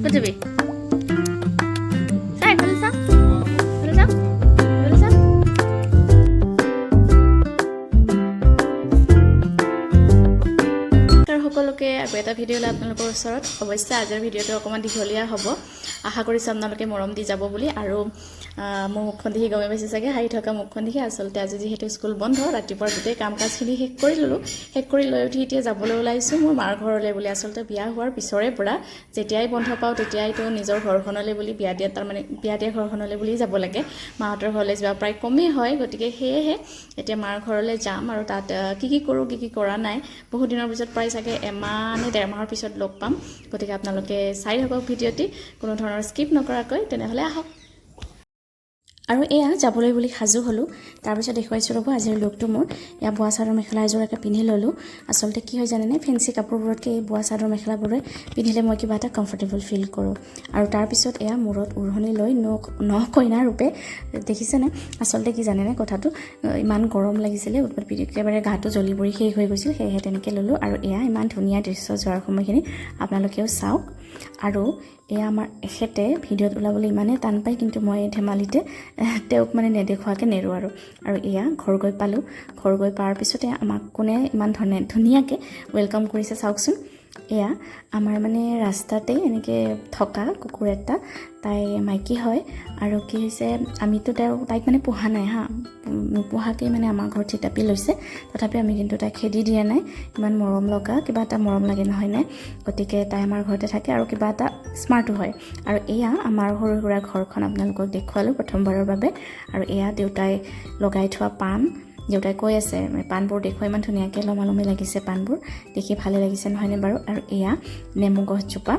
ক'ত যাবি? চা, এইফালে চা, এইফালে চা, এইফালে চা। নমস্কাৰ সকলোকে, আকৌ এটা ভিডিঅ' লৈ আপোনালোকৰ ওচৰত। অৱশ্যে আজিৰ ভিডিঅ'টো অকণমান দীঘলীয়া হ'ব। আশা কৰিছোঁ আপোনালোকে মৰম দি যাব বুলি। আৰু মোৰ মুখখন দেখি গমেই পাইছে চাগে, হাঁহি থকা মুখখন দেখি। আচলতে আজি যিহেতু স্কুল বন্ধ, ৰাতিপুৱা গোটেই কাম কাজখিনি শেষ কৰি ল'লোঁ। শেষ কৰি লৈ উঠি এতিয়া যাবলৈ ওলাইছোঁ মোৰ মাৰ ঘৰলৈ বুলি। আচলতে বিয়া হোৱাৰ পিছৰে পৰা যেতিয়াই বন্ধ পাওঁ, তেতিয়াইতো নিজৰ ঘৰখনলৈ বুলি, বিয়া দিয়া, তাৰমানে বিয়া দিয়া ঘৰখনলৈ বুলি যাব লাগে। মাহঁতৰ ঘৰলৈ যোৱা প্ৰায় কমেই হয়। গতিকে সেয়েহে এতিয়া মাৰ ঘৰলৈ যাম আৰু তাত কি কি কৰোঁ, কি কি কৰা নাই, বহুত দিনৰ পিছত, প্ৰায় চাগে এমাহ নে ডেৰ মাহৰ পিছত লগ পাম। গতিকে আপোনালোকে চাই থাকক ভিডিঅ'টি কোনো ধৰণৰ স্কিপ নকৰাকৈ। তেনেহ'লে আহক। আৰু এয়া যাবলৈ বুলি সাজু হ'লোঁ। তাৰপিছত দেখুৱাইছোঁ ৰ'ব আজিৰ লুকটো মোৰ। এয়া বোৱা চাদৰ মেখেলা এযোৰ একে পিন্ধি ল'লোঁ। আচলতে কি হয় জানেনে? ফেঞ্চি কাপোৰবোৰতকৈ এই বোৱা চাদৰ মেখেলাবোৰে পিন্ধিলে মই কিবা এটা কমফৰ্টেবল ফিল কৰোঁ। আৰু তাৰপিছত এয়া মূৰত উৰণি লৈ ন কইনা ৰূপে দেখিছেনে? আচলতে কি জানেনে কথাটো, ইমান গৰম লাগিছিলে, একেবাৰে গাটো জ্বলি পৰি শেষ হৈ গৈছিল, সেয়েহে তেনেকৈ ল'লোঁ। আৰু এয়া ইমান ধুনীয়া দৃশ্য যোৱাৰ সময়খিনি, আপোনালোকেও চাওক। আৰু এয়া আমাৰ এখেতে ভিডিঅ'ত ওলাবলৈ ইমানেই টান পায়, কিন্তু মই ধেমালিতে তেওঁক মানে নেদেখুৱাকৈ নেৰোঁ আৰু। আৰু এয়া ঘৰ গৈ পালোঁ। ঘৰ গৈ পোৱাৰ পিছতে আমাক কোনে ইমান ধুনীয়াকৈ welcome কৰিছে চাওকচোন। এয়া আমাৰ মানে ৰাস্তাতেই এনেকৈ থকা কুকুৰ এটা, তাই মাইকী হয়। আৰু কি হৈছে, আমিতো তাইক মানে পোহা নাই হা, নোপোহাকেই মানে আমাৰ ঘৰত থিতাপি লৈছে। তথাপি আমি কিন্তু তাইক খেদি দিয়া নাই। ইমান মৰম লগা, কিবা এটা মৰম লাগে নহয়নে? গতিকে তাই আমাৰ ঘৰতে থাকে আৰু কিবা এটা স্মাৰ্টো হয়। আৰু এয়া আমাৰ সৰু সুৰা ঘৰখন আপোনালোকক দেখুৱালোঁ প্ৰথমবাৰৰ বাবে। আৰু এয়া দেউতাই লগাই থোৱা পাণ। দেউতাই কৈ আছে, মানে পাণবোৰ দেখুৱাই, ইমান ধুনীয়াকৈ লমালমি লাগিছে পাণবোৰ, দেখি ভালে লাগিছে নহয়নে বাৰু? আৰু এয়া নেমু গছজোপা,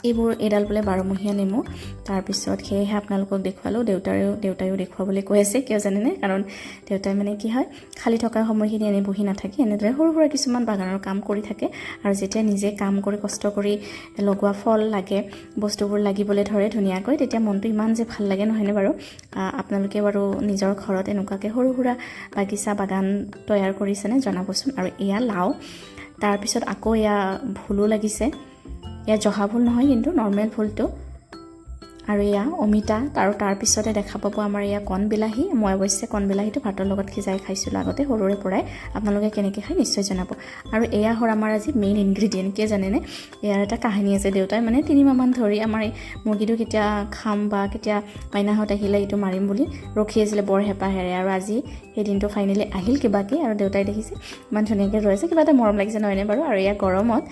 এইবোৰ এইডাল বোলে বাৰমহীয়া নেমু। তাৰপিছত সেয়েহে আপোনালোকক দেখুৱালোঁ। দেউতাইও দেখুৱাবলৈ কৈ আছে। কিয় জানেনে? কাৰণ দেউতাই মানে কি হয়, খালী থকা সময়খিনি এনেই বহি নাথাকে, এনেদৰে সৰু সুৰা কিছুমান বাগানৰ কাম কৰি থাকে। আৰু যেতিয়া নিজে কাম কৰি, কষ্ট কৰি লগোৱা ফল লাগে, বস্তুবোৰ লাগিবলৈ ধৰে ধুনীয়াকৈ, তেতিয়া মনটো ইমান যে ভাল লাগে নহয়নে বাৰু? আপোনালোকে বাৰু নিজৰ ঘৰত এনেকুৱাকৈ সৰু সুৰা বাগিচা, বাগান তৈয়াৰ কৰিছেনে, জনাবচোন। আৰু এয়া লাও, তাৰপিছত আকৌ এয়া ভোলো লাগিছে। এয়া জহা ভোল নহয় কিন্তু, নৰ্মেল ভোলটো। আৰু এয়া অমিতা। আৰু তাৰপিছতে দেখা পাব আমাৰ এয়া কণ বিলাহী। মই অৱশ্যে কণ বিলাহীটো ভাতৰ লগত সিজাই খাইছিলোঁ আগতে সৰুৰে পৰাই। আপোনালোকে কেনেকৈ খায় নিশ্চয় জনাব। আৰু এয়া হ'ল আমাৰ আজি মেইন ইনগ্ৰিডিয়েণ্ট। কিয় জানেনে? ইয়াৰ এটা কাহিনী আছে। দেউতাই মানে 3 মাহমান ধৰি আমাৰ এই মুৰ্গীটো কেতিয়া খাম বা কেতিয়া মাইনাহঁত আহিলে এইটো মাৰিম বুলি ৰখি আছিলে বৰ হেঁপাহেৰে। আৰু আজি সেই দিনটো ফাইনেলি আহিল কিবাকৈ। আৰু দেউতাই দেখিছে, ইমান ধুনীয়াকৈ ৰৈ আছে, কিবা এটা মৰম লাগিছে নহয়নে বাৰু? আৰু এয়া গৰমত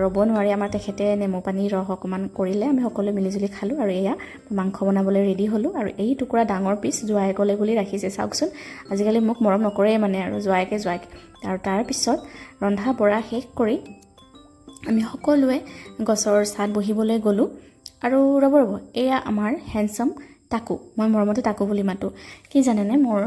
ৰ'ব নোৱাৰি আমাৰ তেখেতে নেমু পানীৰ ৰস অকণমান কৰিলে, আমি সকলোৱে মিলিজুলি খালোঁ। আৰু এয়া মাংস বনাবলৈ ৰেডি হ'লোঁ। আৰু এই টুকুৰা ডাঙৰ পিচ জোৱাইকলৈ বুলি ৰাখিছে, চাওকচোন। আজিকালি মোক মৰম নকৰেই মানে আৰু, জোৱাইকে জোৱাইক। আৰু তাৰপিছত ৰন্ধা বঢ়া শেষ কৰি আমি সকলোৱে গছৰ ছাঁত বহিবলৈ গ'লোঁ। আৰু ৰ'ব ৰ'ব, এয়া আমাৰ হেণ্ডচাম তাকো, মই মৰমতে তাকো বুলি মাতোঁ। কি জানেনে, মোৰ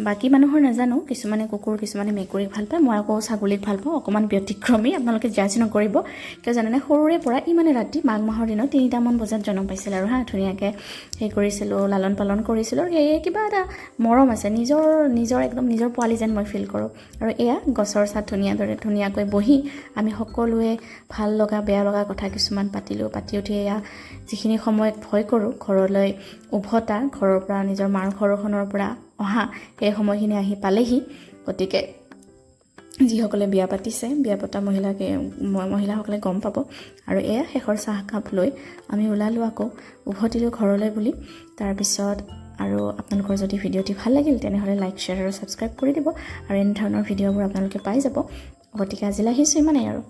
বাকী মানুহৰ নাজানো, কিছুমানে কুকুৰ, কিছুমানে মেকুৰীক ভাল পায়, মই আকৌ ছাগলীক ভাল পাওঁ। অকণমান ব্যতিক্ৰমী, আপোনালোকে জাজ নকৰিব। কিয় জানেনে? সৰুৰে পৰা ই মানে ৰাতি মাঘ মাহৰ দিনত 3টামান বজাত জন্ম পাইছিল। আৰু হা ধুনীয়াকৈ হেৰি কৰিছিলোঁ, লালন পালন কৰিছিলোঁ। আৰু সেয়ে কিবা এটা মৰম আছে, নিজৰ নিজৰ একদম নিজৰ পোৱালি যেন মই ফিল কৰোঁ। আৰু এয়া গছৰ ছাঁত ধুনীয়া দৰে ধুনীয়াকৈ বহি আমি সকলোৱে ভাল লগা বেয়া লগা কথা কিছুমান পাতিলোঁ। পাতি উঠি এয়া যিখিনি সময়ত ভয় কৰোঁ ঘৰলৈ উভতা, ঘৰৰ পৰা, নিজৰ মাৰ ঘৰখনৰ পৰা অহা, সেই সময়খিনি আহি পালেহি। গতিকে যিসকলে বিয়া পাতিছে, বিয়া পতা মহিলাসকলে গম পাব। আৰু এয়া শেষৰ চাহকাপ লৈ আমি ওলালোঁ, আকৌ উভতিলোঁ ঘৰলৈ বুলি। তাৰপিছত আৰু আপোনালোকৰ যদি ভিডিঅ'টি ভাল লাগিল, তেনেহ'লে লাইক, শ্বেয়াৰ আৰু ছাবস্ক্ৰাইব কৰি দিব। আৰু এনেধৰণৰ ভিডিঅ'বোৰ আপোনালোকে পাই যাব। গতিকে আজিলৈ আহিছোঁ, ইমানেই আৰু।